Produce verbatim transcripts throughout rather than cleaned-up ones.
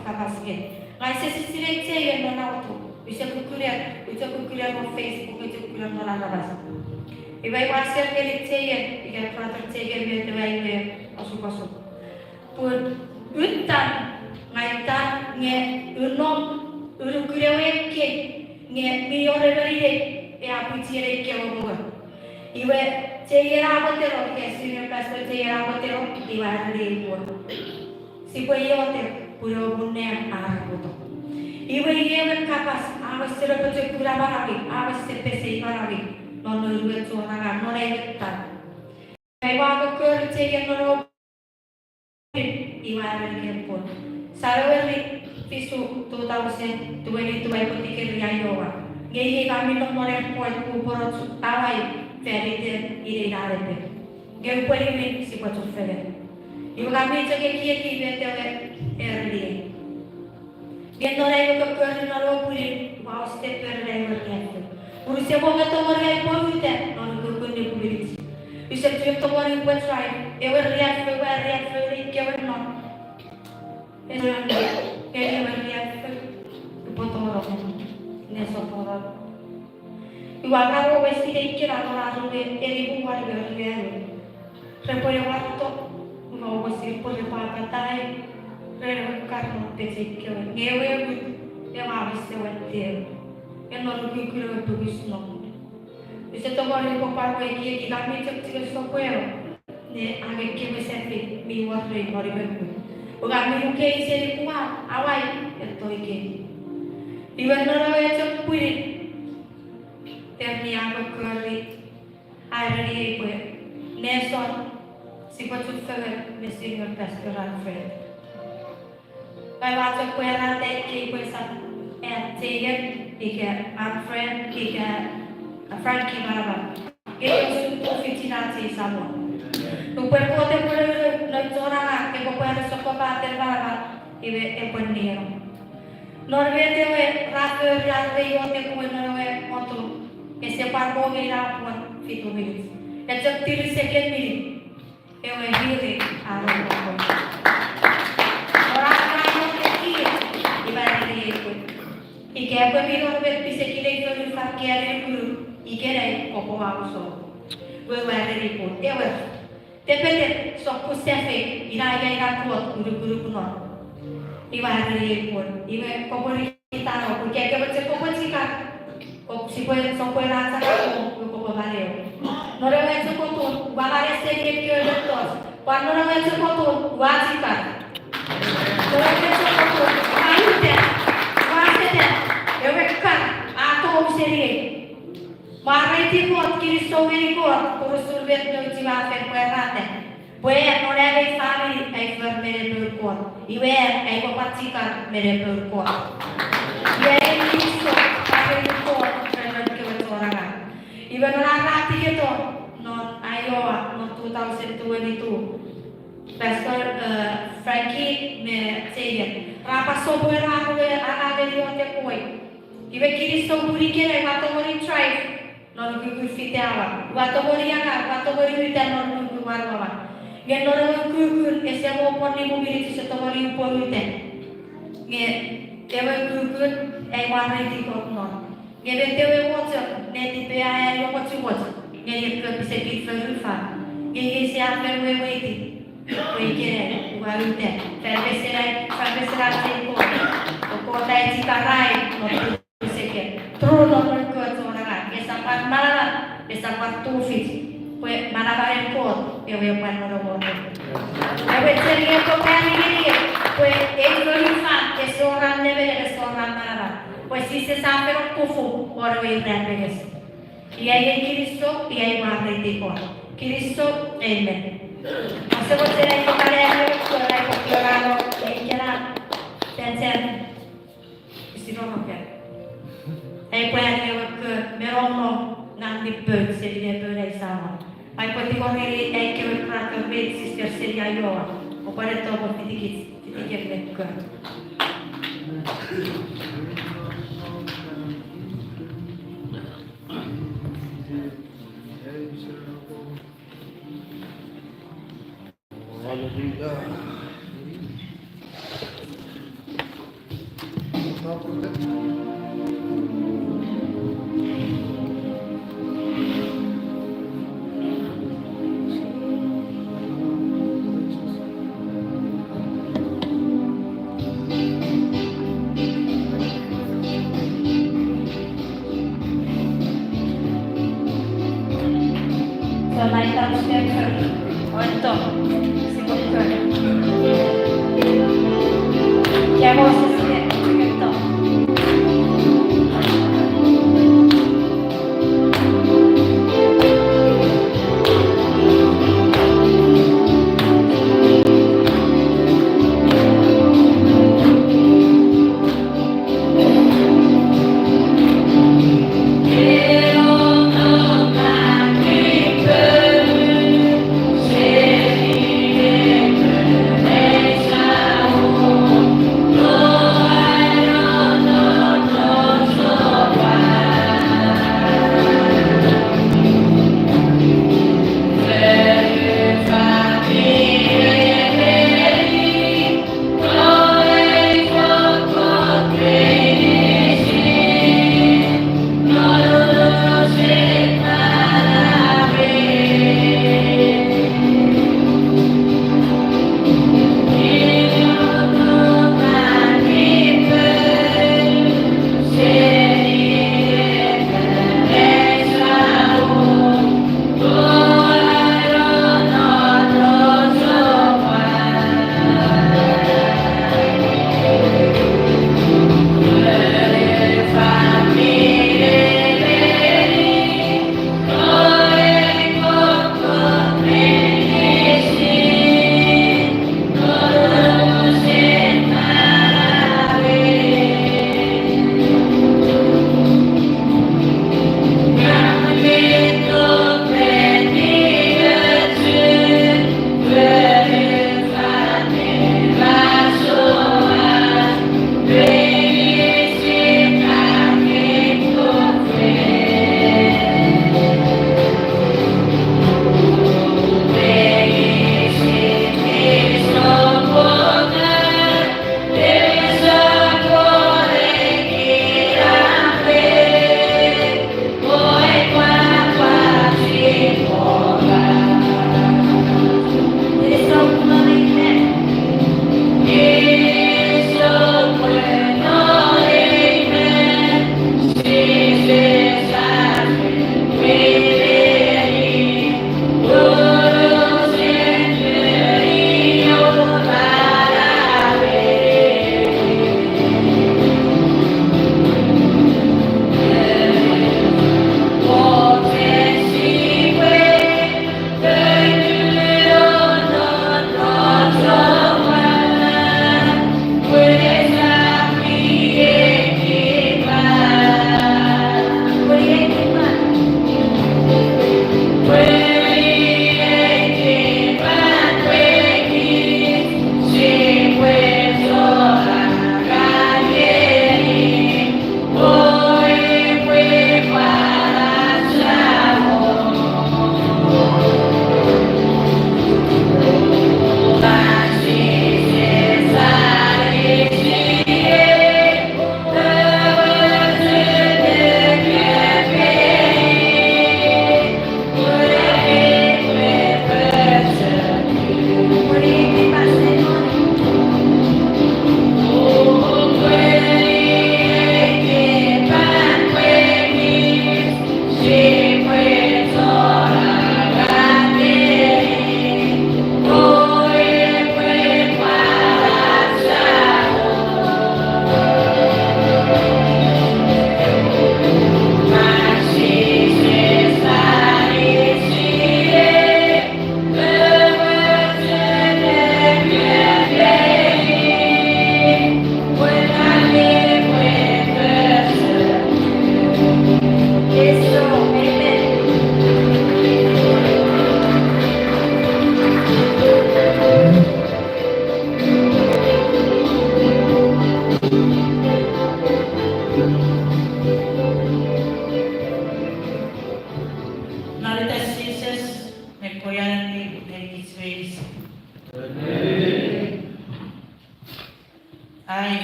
kapas nge. Ngang use sinei Jay non auto. Use kukkuna, use kukkuna non Facebook, use kukkuna non aramas. Iwe ua share ngeni Jay, ika brother Jay, met ewe iwe osukosuk. Pun utan, ngang utan nge unom, unukun ewe ekkei, nge mi wor emon inei, e a pwichi ei kewe mongo. Iwe, Jay ena a moteno, ika senior pastor Jay ena a moteno, iwe a ereni ei pwon. Sipwe iotek, pun ewe muun nang a arapoto. Iwe iei ewe kapas, a wesen apochokuna manauei, a wesen pesei manauei, non noun we chon angang, non ai we tan. Iwe ua kokkori Jay non ewe pwon, iwe a ereni ei pwon. January fisu two thousand twenty-two ai upwe tikeri Iowa. Nge iei ka mi nom non airport pun upwe no chok Hawaii fan iten inei na epek. Nge upwe niwin sipwe chufengen. Iwe ka mi chok ekieki met ewe a ereni. Nge non ai we kokkori non ewe pwinin, ua step ren ai we riaffou. Pun use mwo tongeni ai upwe uta non ukukun nimu minich. Use chuen tongeni upwe drive, ewe riaffou, ewe riaffou nei kewe non. Ese, nge ewe riaffou, upwe tonong ne sopwolo. Iwe a karo wesi nei kena non arue eni muwan iwe riaffou. Repwe ne wato, no wesi pwe repwe apatai, ren ewe karno pechei kewe, nge ewe mut, ewe a wes ewe teu. Eno nukukun ewe pukis nom. Use tongeni pwe pwan ekieki ka mi chok chike sopwelo, ne angei kewe sefik mi wor rei non iwe mut. Pwe ka mi ukei seni kuwa, Hawaii, eto ikei. Iwe non ewe chok pwinin, Terni a kokkori, a ereni ei pwe, Nelson, sipwe chufengen me senior pastor Alfred. Ngang ua chok pwarata ei pwe sap at Jaden, ika Alfred, ika Frankie manaman. Nge usun tufichin ach ei Samon. Nupwen Kot epwe noun chon angang, epwe pwari sokkopaten manaman, iwe epwe nieno. Non met ewe ra fori ar repwe iotek we non ewe motu, ese pwan mongo ina pwan fitu minit. E chok tiri second minit, ewe hiri a no pwan. Ora ra iotek ie, iwe a ereni ei pwe, ika epwe mi wor met pisekin ei fonufan ka nukunu, ikenai kopwe ausening. Iwe ua ereni pwe, ewer. Tepetek, sokkun sefei, ina ia ina Kot unukunuk non. Iwe a ereni ei pwon, iwe kopwe ri tano, pwe ika kopwe chok kopwe chikar, kopwe sipwe sopweno chok, kopwe maneu. Non ewe chok otun, ua manau seni ekkewe mettoch, pwan non ewe chok otun, ua chikar. Non ewe chok otun, ua uta, ua seta, ewe kar, a tou seni ei. Mwareiti Kot, kinisou ngeni Kot, pun usun met nouch we a fen pwarata. Pwe non ai famini ai for me nepoun Kot. Iwe ai pwapwa chikar me nepoun Kot. Iwe ai kinisou, mwareiti Kot, ren noun kewe chon angang. Iwe non ar ra tiketo, non Iowa, non two thousand twenty-two. Pastor, eh, Frankie me Jaden. Ra pwan sopweno ar we angangen iotek woi. Iwe kinisou pun ikenai ua tongeni drive non ukukun fite awa. Ua tongeni angang, ua tongeni uta non ukukun wanu awa. Nge non ewe ukukun ese mo pwan nimu minit use tongeni upwe uta. Nge ewe ukukun ai mwareiti Kot non. Nge met ewe mochen netipei a aea mochomoch ngeni ekkewe pisekin fonufan. Nge iei sia fen weweiti pwe ikenai ua uta fan mesen, fan mesen ach ei Kot. Kot a echikarai non piseken. True non ekkewe chon angang. Esap pwan manaman, esap pwan tufich. Pwe manamanen Kot ewe pwan nongonong. Ewe cheni epwe pwan ngeni pwe ei fonufan ese wor an nemenem, ese wor an manaman. Pwe Jises a fen okufu won ewe irapenges. Iei ai kinisou, iei ai mwareiti Kot. Kinisou, amen. Ase mochen ai pwan anea ewe kor, ai pwan anea ewe kor, Tencen. Isinonoke. Ai pwan anea ewe kor me nongonong ngang mi pout seni nepoun ai Samon. Ai pwan tingorei ai kewe brother me sister seni Iowa. Oupwe ne tongeni fitikich, fitikem me kor. Hallelujah.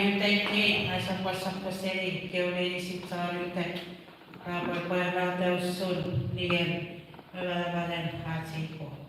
Uta ikei, ai sopwosopwoseni kewe meinisin chon uta, ra pwe pwarata usun ningen me manamanen ach ei Kot.